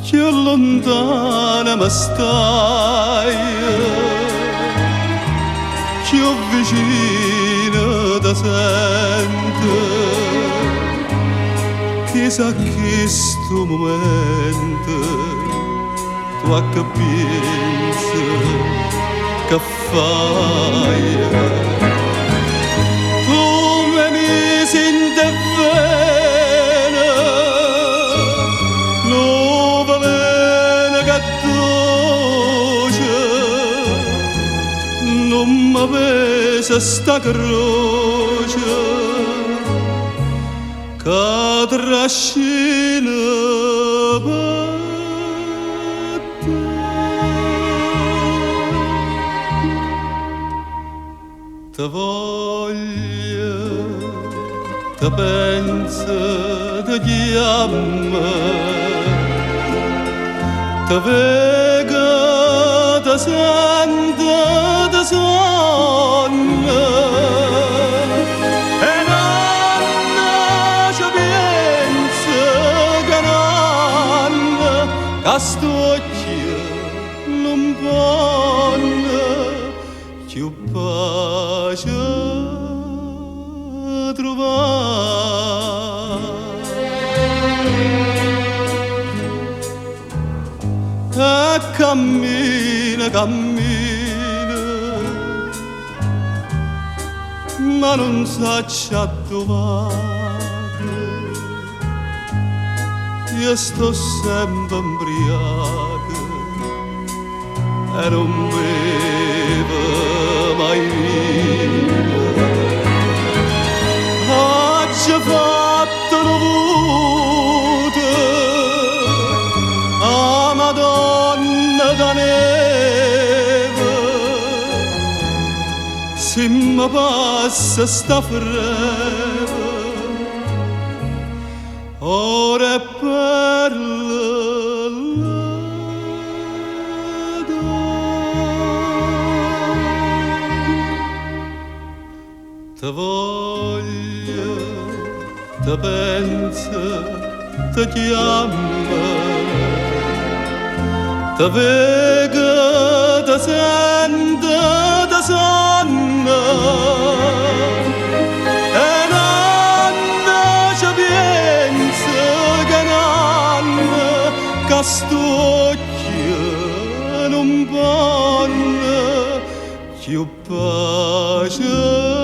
Cchiù luntana me staje, cchiù vicino te sento. Chissà chistu mumento tu a che piense, che faje. Tu m'hê miso 'int' 'e vene nu veleno ch'è doce, nun me pesa 'sta croce ca trascino pe' te. Te voglio, te penso, te chiammo, te veco, te sento, te sonno. E n'anno ce pienze che n'anno ca st'uocchie nun ponno cchiù pace truvà. E cammina, cammina, ma nun saccio addò vaco. Io sto sempe 'mbriaco e nun bevo mai vino. Aggio fatto nu voto 'a Madonna d' 'a neve, si me passa 'sta freva, oro e perle lle do. Te voglio, te penso, te chiammo, te veco, te sento, te sonno. E n'anno ce pienze che n'anno ca st'uocchie nun ponno cchiù pace.